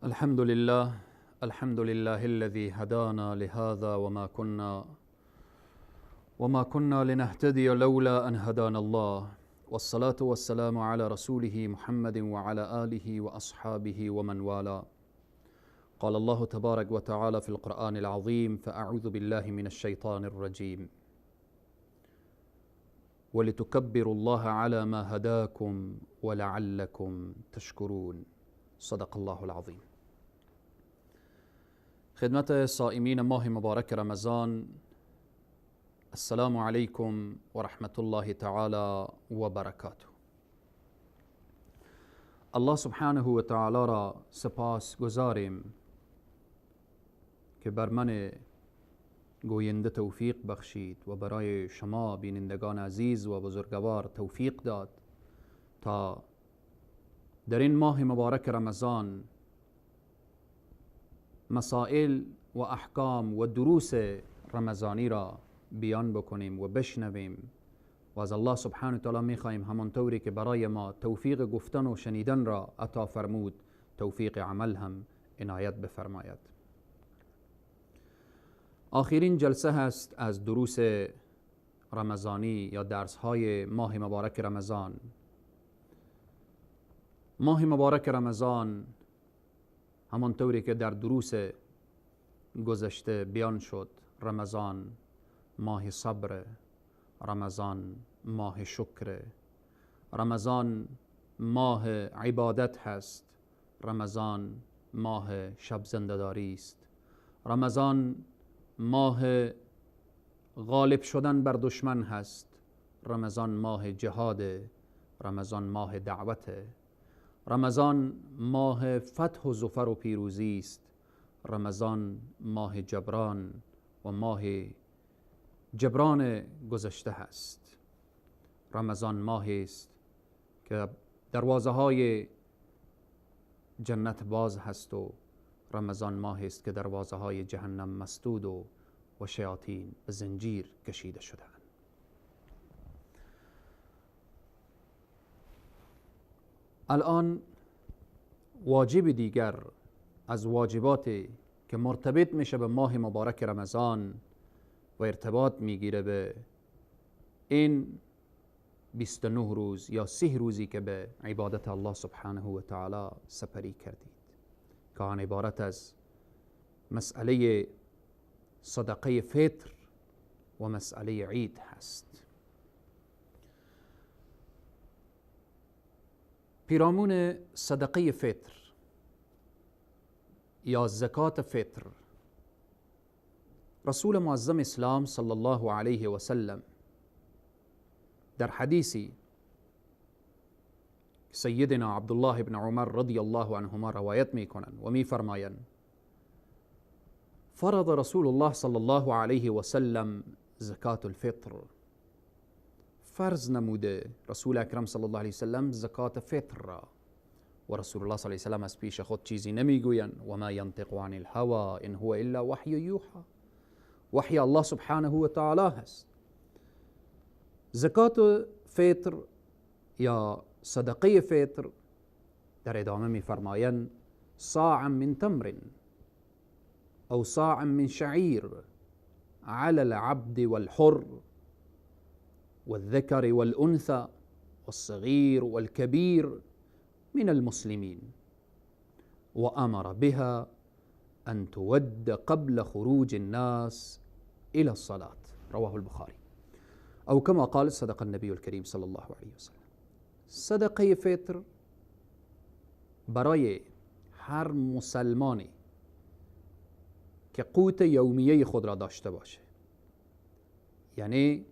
الحمد لله، الحمد لله الذي هدانا لهذا وما كنا لنهتدي لولا أن هدانا الله، والصلاة والسلام على رسوله محمد وعلى آله وأصحابه ومن والاه. قال الله تبارك وتعالى في القرآن العظيم: فأعوذ بالله من الشيطان الرجيم، ولتكبروا الله على ما هداكم ولعلكم تشكرون. صدق الله العظیم. خدمت صائمین ماه مبارک رمضان، السلام علیکم و رحمت الله تعالی و برکاته. الله سبحانه و تعالی را سپاس گزاریم که بر من گوینده توفیق بخشید و برای شما بینندگان عزیز و بزرگوار توفیق داد تا در این ماه مبارک رمضان مسائل و احکام و دروس رمضانی را بیان بکنیم و بشنویم و از الله سبحانه و تعالی میخواهیم همانطوری که برای ما توفیق گفتن و شنیدن را عطا فرمود، توفیق عمل هم عنایت بفرماید. آخرین جلسه هست از دروس رمضانی یا درس های ماه مبارک رمضان. ماه مبارک رمضان همانطوری که در دروس گذشته بیان شد، رمضان ماه صبر، رمضان ماه شکر، رمضان ماه عبادت هست، رمضان ماه شب زنده‌داری است، رمضان ماه غالب شدن بر دشمن هست، رمضان ماه جهاد، رمضان ماه دعوت، رمضان ماه فتح و ظفر و پیروزی است، رمضان ماه جبران و ماه جبران گذشته هست. رمضان ماهی است که دروازه های جنت باز هست و رمضان ماهی است که دروازه های جهنم مسدود و شیاطین به زنجیر کشیده شده‌اند. الان واجب دیگر از واجبات که مرتبط میشه به ماه مبارک رمضان و ارتباط میگیره به این 29 روز یا 30 روزی که به عبادت الله سبحانه و تعالی سپری کردید، که آن عبارت از مسئله صدقه فطر و مسئله عید هست. پیرامون صدقه فطر یا زکات فطر، رسول معظم اسلام صلی الله علیه و سلم در حدیثی سیدنا عبدالله بن عمر رضی الله عنهما روایت میکنن و میفرمایند: فرض رسول الله صلی الله علیه و سلم زکات الفطر. فرض نموده رسول اکرم صلی الله علیه و سلم زکات فطر را، و رسول الله صلی الله علیه و سلم از پیش خود چیزی نمیگویند، و ما ینطق عن الهوى ان هو الا وحی یوحى، وحی الله سبحانه و تعالی هست. زکات فطر یا صدقه فطر در ادامه میفرمایند: صاع من تمر او صاع من شعیر على العبد والحر والذكر والأنثى والصغير والكبير من المسلمين، وأمر بها أن تود قبل خروج الناس إلى الصلاة. رواه البخاري. أو كما قال صدق النبي الكريم صلى الله عليه وسلم. صدقه فطر برای هر مسلمانی که قوت یومیه خود را داشته باشه، یعنی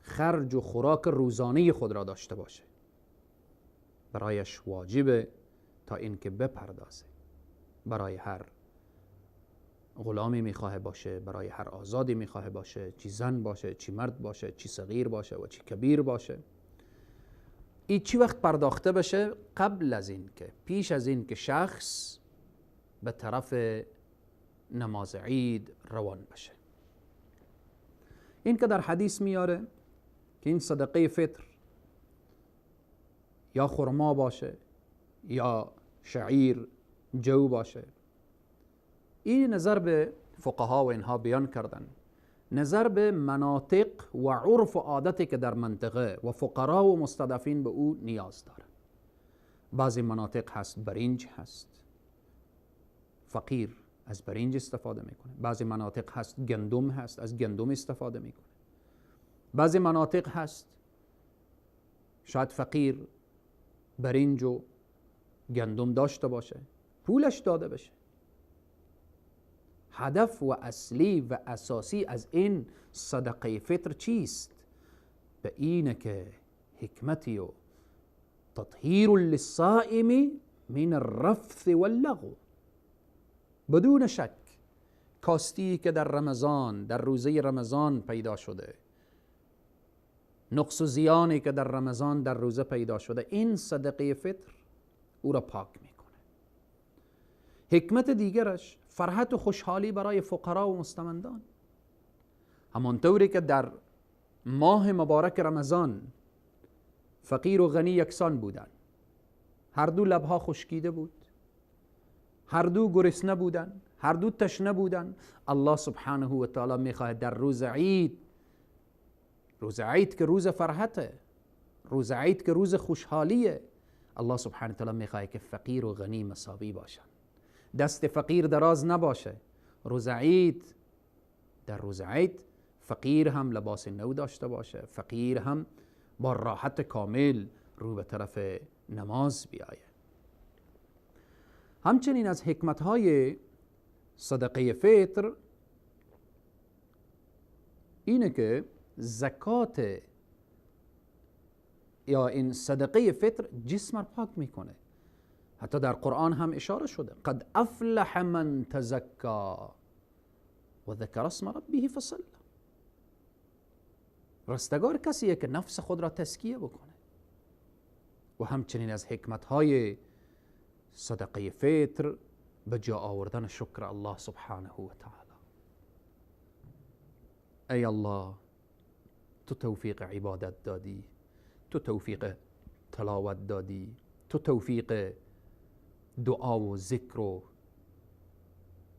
خرج و خوراک روزانه خود را داشته باشه، برایش واجبه تا اینکه بپردازه. برای هر غلامی میخواه باشه، برای هر آزادی میخواه باشه، چی زن باشه، چی مرد باشه، چی صغیر باشه و چی کبیر باشه. این چی وقت پرداخته بشه؟ قبل از این که، پیش از این که شخص به طرف نماز عید روان بشه. این که در حدیث میاره که این صدقه فطر یا خرما باشه یا شعیر جو باشه. این نظر به فقها و اینها بیان کردن، نظر به مناطق و عرف و عادتی که در منطقه و فقرا و مستضعفین به او نیاز دارن. بعضی مناطق هست برنج هست، فقیر از برنج استفاده میکنه. بعضی مناطق هست گندم هست، از گندم استفاده میکنه. بعضی مناطق هست شاید فقیر برنج و گندم داشته باشه، پولش داده بشه. هدف و اصلی و اساسی از این صدقه فطر چیست؟ به اینه که حکمتی و تطهیر للصائم من الرفث واللغو. بدون شک کاستی که در رمضان، در روزه رمضان پیدا شده، نقص و زیانی که در رمضان در روزه پیدا شده، این صدقه فطر او را پاک میکنه. حکمت دیگرش فرحت و خوشحالی برای فقرا و مستمندان. همانطوری که در ماه مبارک رمضان فقیر و غنی یکسان بودند، هر دو لبها خشکیده بود، هر دو گرسنه بودند، هر دو تشنه بودند. الله سبحانه و تعالی میخواهد در روز عید، روز عید که روز فرحته، روز عید که روز خوشحالیه، الله سبحانه و تعالی میخواهد که فقیر و غنی مساوی باشند، دست فقیر دراز نباشه. روز عید، در روز عید فقیر هم لباس نو داشته باشه، فقیر هم با راحت کامل رو به طرف نماز بیایه. همچنین از حکمت‌های صدقه فطر اینه که زکات یا این صدقه فطر جسم را پاک میکنه. حتی در قرآن هم اشاره شده، قد افلح من تزکا و ذکر اسم ربه فصلی. رستگار کسیه که نفس خود را تزکیه بکنه. و همچنین از حکمت‌های صدقه فطر به جا آوردن شکر الله سبحانه و تعالی. ای الله، تو توفیق عبادت دادی، تو توفیق تلاوت دادی، تو توفیق دعا و ذکر و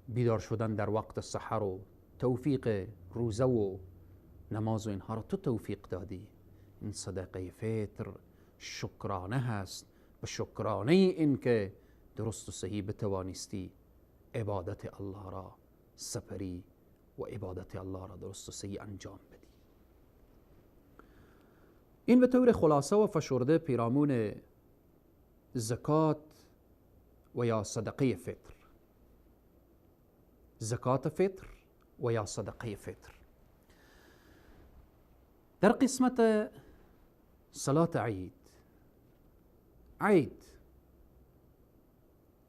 بیدار شدن در وقت سحر و توفیق روزه و نماز و اینها را تو توفیق دادی. این صدقه فطر شکرانه هست، به شکرانه این که درست و صحیح بتوانستی عبادت الله را سپری و عبادت الله را درست و صحیح انجام بدی. این به طور خلاصه و فشرده پیرامون زکات و یا صدقه فطر، زکات فطر و یا صدقه فطر. در قسمت صلات عید، عید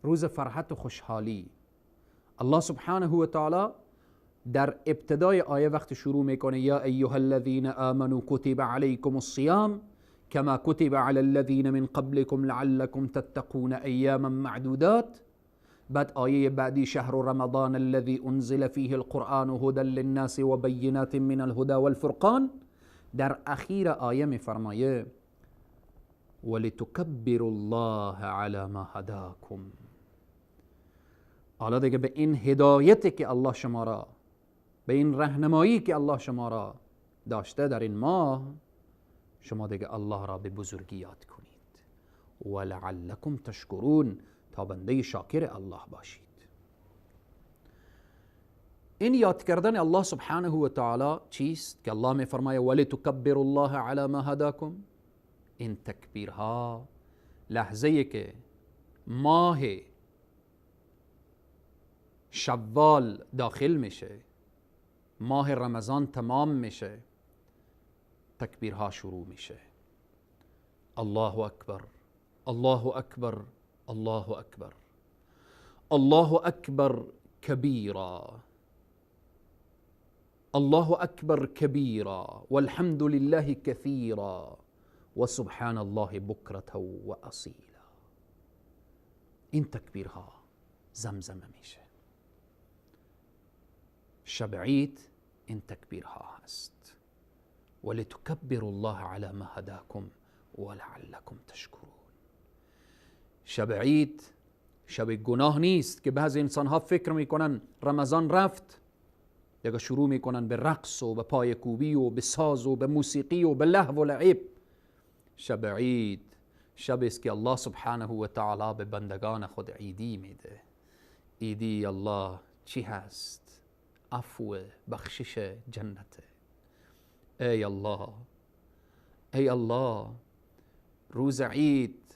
روز فرحت و خوشحالی، الله سبحانه و تعالی در ابتدای آیه وقت شروع میکنه، یا ایها الذین آمنوا کتب علیکم الصیام کما کتب علی الذین من قبلکم لعلکم تتقون ایاما معدودات. بعد آیه بعدی، شهر رمضان الذي انزل فیه القرآن هدى للناس وبینات من الهدى والفرقان. در اخیر آیه میفرمایه ولتکبروا الله علی ما هداکم. حالا دیگه به این هدایتی که الله شما را، به این راهنمایی که الله شما را داشته در این ماه، شما دیگه الله را به بزرگی یاد کنید. ولعلکم تشکرون، تا بنده شاکر الله باشید. این یاد کردن الله سبحانه و تعالی چیست؟ که الله می فرماید ولتکبروا الله علی ما هداکم. این تکبیرها لحظه که ماه شوال داخل میشه، ماه رمضان تمام میشه، تکبیرها شروع میشه. الله اکبر، الله اکبر، الله اکبر، الله اکبر کبیرا، الله اکبر کبیرا، والحمد لله کثیرا، و سبحان الله بکرة و اصیلا. این تکبیرها زمزمه میشه. شب عید این تکبیرها هست. ولتکبروا الله علی ما هداکم ولعلکم تشکرون. شب عید شب گناه نیست که بعضی انسان ها فکر میکنن رمضان رفت دیگه شروع میکنن به رقص و به پای کوبی و به ساز و به موسیقی و به لهو و لعب. شب عید شب است که الله سبحانه و تعالی به بندگان خود عیدی میده. عیدی الله چی هست؟ عفو، بخشش، جنت. ای الله، ای الله، روز عید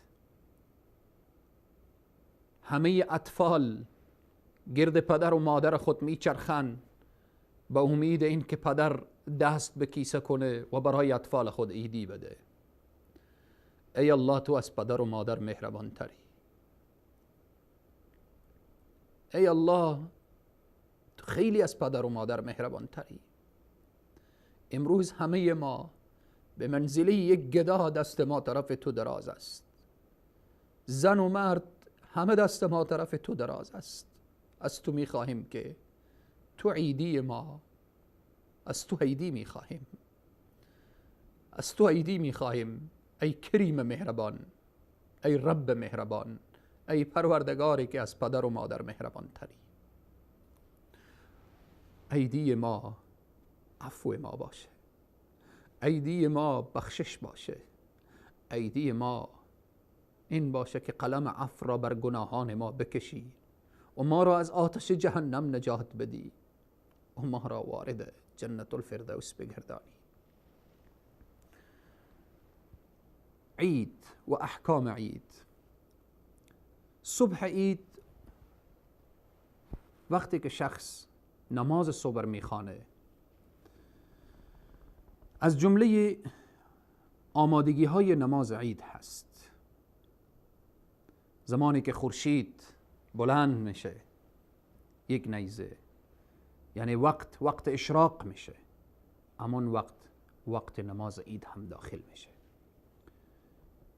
همه اطفال گرد پدر و مادر خود میچرخن با امید این که پدر دست به کیسه کنه و برای اطفال خود عیدی بده. ای الله، تو از پدر و مادر مهربان تری. ای الله، تو خیلی از پدر و مادر مهربان تری. امروز همه ما به منزله یک گدا دست ما طرف تو دراز است. زن و مرد همه دست ما طرف تو دراز است. از تو میخواهیم که تو عیدی ما، از تو عیدی میخواهیم، از تو عیدی میخواهیم. ای کریم مهربان، ای رب مهربان، ای پروردگاری که از پدر و مادر مهربان تری. عیدی ما عفو ما باشه، عیدی ما بخشش باشه، عیدی ما این باشه که قلم عفو را بر گناهان ما بکشی و ما را از آتش جهنم نجات بدی و ما را وارد جنت الفردوس بگردانی. عید و احکام عید. صبح عید وقتی که شخص نماز صبح میخوانه، از جمله آمادگی های نماز عید هست. زمانی که خورشید بلند میشه یک نیزه، یعنی وقت اشراق میشه، اما وقت نماز عید هم داخل میشه.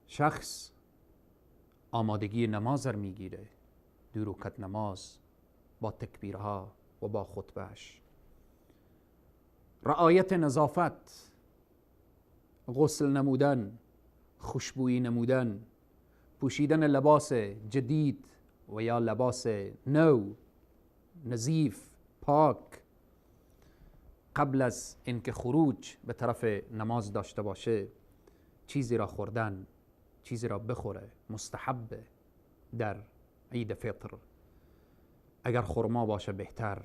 شخص آمادگی نماز رو میگیره، دو رکعت نماز با تکبیرها و با خطبهش، رعایت نظافت، غسل نمودن، خوشبویی نمودن، پوشیدن لباس جدید و یا لباس نو، نظیف، پاک، قبل از اینکه خروج به طرف نماز داشته باشه چیزی را خوردن، چیزی را بخوره، مستحب در عید فطر. اگر خرما باشه بهتر.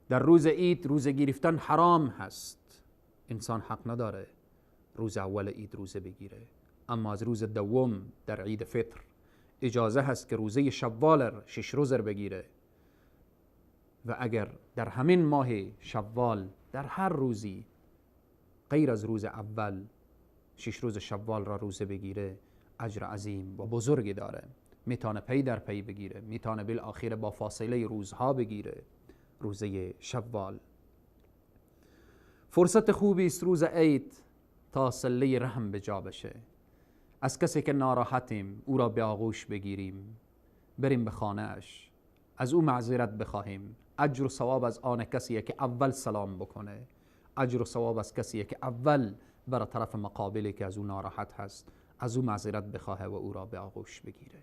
در روز عید روزه گرفتن حرام هست، انسان حق نداره روز اول عید روزه بگیره، اما از روز دوم در عید فطر اجازه هست که روزه شوال 6 روزه بگیره. و اگر در همین ماه شوال در هر روزی غیر از روز اول 6 روز شوال را روزه بگیره، اجر عظیم و بزرگی داره. میتونه پی در پی بگیره، میتونه بالآخره با فاصله روزها بگیره روزه شوال. فرصت خوبی است روز عید تا صله رحم به جا بشه. از کسی که ناراحتیم او را به آغوش بگیریم، بریم به خانه‌اش، از او معذرت بخواهیم. اجر و ثواب از آن کسیه که اول سلام بکنه، اجر و ثواب از کسیه که اول برای طرف مقابلی که از او ناراحت هست از او معذرت بخواهه و او را به آغوش بگیره.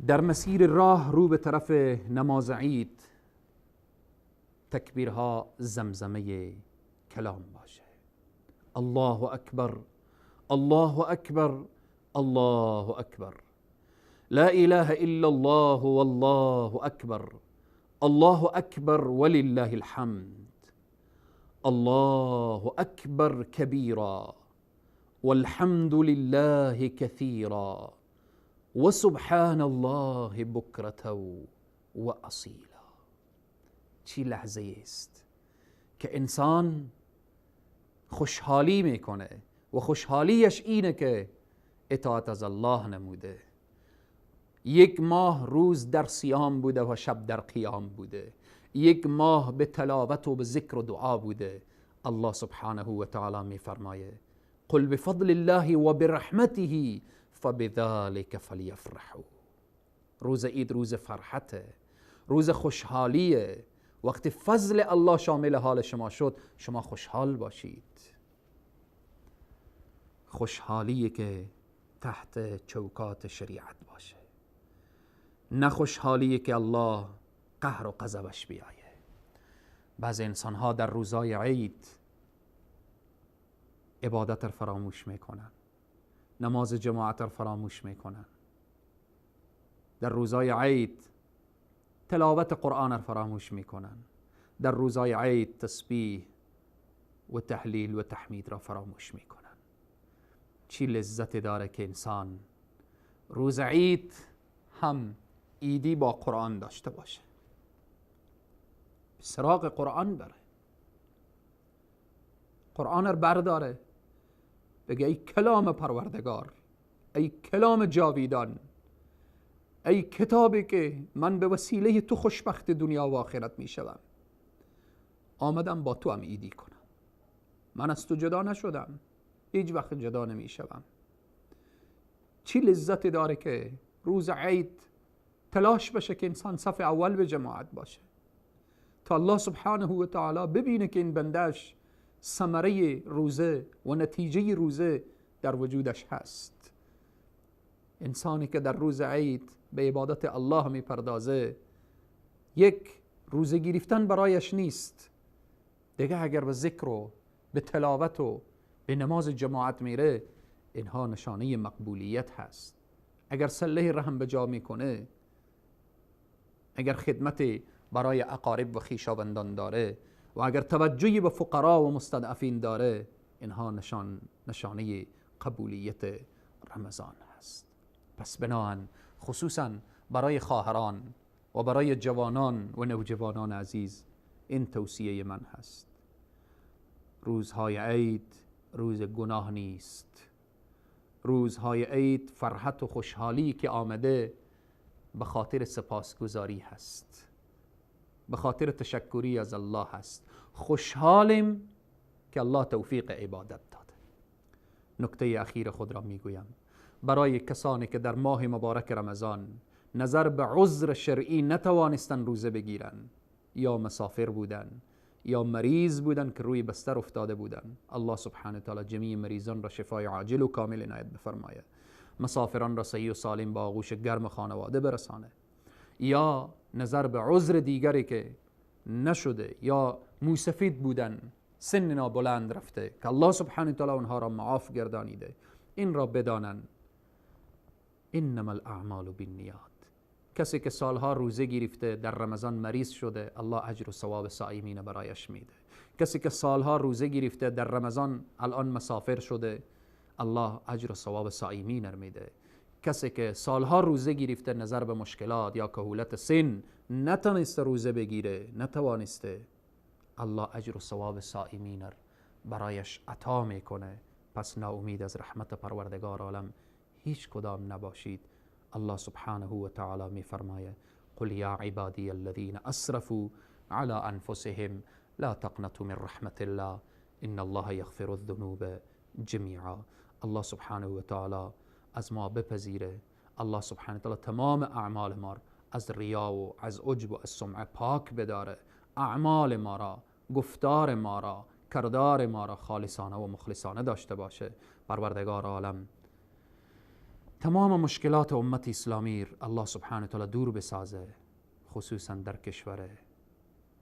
در مسیر راه رو به طرف نماز عید تکبیرها زمزمه کلام باشه. الله اکبر، الله اکبر، الله اکبر، لا اله الا الله والله اکبر، الله اکبر ولله الحمد، الله اکبر کبیرا والحمد لله کثیرا وسبحان الله بکرة واصیلا. چی لحظه است که انسان خوشحالی میکنه و خوشحالیش اینه که اطاعت از الله نموده. یک ماه روز در صیام بوده و شب در قیام بوده، یک ماه به تلاوت و به ذکر و دعا بوده. الله سبحانه و تعالی میفرمایه قل بفضل الله و برحمته فبذلك فلیفرحوا. روز عید روز فرحته، روز خوشحالیه. وقتی فضل الله شامل حال شما شد شما خوشحال باشید. خوشحالیه که تحت چوکات شریعت باشه، نه خوشحالی که الله قهر و غضبش بیایه. بعض انسان ها در روزای عید عبادت را فراموش میکنن، نماز جماعت را فراموش میکنن، در روزای عید تلاوت قرآن را فراموش میکنن، در روزای عید تسبیح و تحلیل و تحمید را فراموش میکنن. چی لذت داره که انسان روز عید هم عیدی با قرآن داشته باشه، سراغ قرآن بره، قرآن رو برداره، بگه ای کلام پروردگار، ای کلام جاویدان، ای کتابی که من به وسیله تو خوشبخت دنیا و آخرت میشوم، آمدم با تو هم عیدی کنم، من از تو جدا نشدم، هیچ وقت جدا نمیشوم. چی لذت داره که روز عید تلاش بشه که انسان صف اول به جماعت باشه تا الله سبحانه و تعالی ببینه که این بندش ثمره روزه و نتیجه روزه در وجودش هست. انسانی که در روز عید به عبادت الله میپردازه، یک روزه گرفتن برایش نیست دیگه، اگر به ذکر و به تلاوت و به نماز جماعت میره، اینها نشانه مقبولیت هست. اگر صله رحم به جا میکنه، اگر خدمت برای اقارب و خویشاوندان داره و اگر توجهی به فقرا و مستضعفین داره، اینها نشانه قبولیت رمضان هست. پس بناهن خصوصا برای خواهران و برای جوانان و نوجوانان عزیز این توصیه من هست: روزهای عید روز گناه نیست. روزهای عید فرحت و خوشحالی که آمده به خاطر سپاسگزاری هست، به خاطر تشکری از الله هست. خوشحالیم که الله توفیق عبادت داده. نکته اخیر خود را میگویم برای کسانی که در ماه مبارک رمضان نظر به عذر شرعی نتوانستن روزه بگیرن، یا مسافر بودن یا مریض بودن که روی بستر افتاده بودن، الله سبحانه تعالی جمیع مریضان را شفای عاجل و کامل عنایت بفرماید، مسافران را صحیح و سالم با آغوش گرم خانواده برسانه، یا نظر به عذر دیگری که نشده یا موسفید بودن، سن نابلند رفته، که الله سبحانه تعالی اونها را معاف گردانیده، این را بدانن انما الاعمال بالنیات. کسی که سالها روزه گرفته در رمضان مریض شده، الله اجر و ثواب صائمین برایش میده. کسی که سالها روزه گرفته در رمضان الان مسافر شده، الله اجر و ثواب صائمین میده. کسی که سالها روزه گرفته نظر به مشکلات یا کهولت سن نتونسته روزه بگیره، نتوانسته، الله اجر و ثواب صائمین برایش عطا میکنه. پس ناامید از رحمت پروردگار عالم هیچ کدام نباشید. الله سبحانه و تعالی می فرماید قل یا عبادی الذین اسرفوا على انفسهم لا تقنطوا من رحمت الله ان الله یغفر الذنوب جمیعا. الله سبحانه و تعالی از ما بپذیره. الله سبحانه و تعالی تمام اعمال ما از ریا و از عجب و از سمعه پاک بداره. اعمال ما را، گفتار ما را، کردار ما را خالصانه و مخلصانه داشته باشه. پروردگار عالم تمام مشکلات امت اسلامی الله سبحانه و تعالی دور بسازه، خصوصا در کشور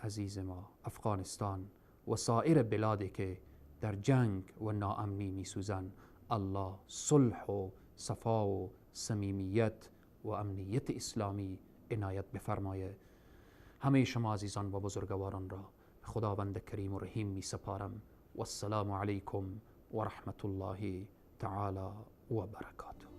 عزیز ما افغانستان و سایر بلادی که در جنگ و ناامنی میسوزن. الله صلح و صفا و صمیمیت و امنیت اسلامی عنایت بفرمایه. همه شما عزیزان و بزرگواران را خداوند کریم و رحیم می سپارم. و السلام علیکم و رحمت الله تعالی و برکاته.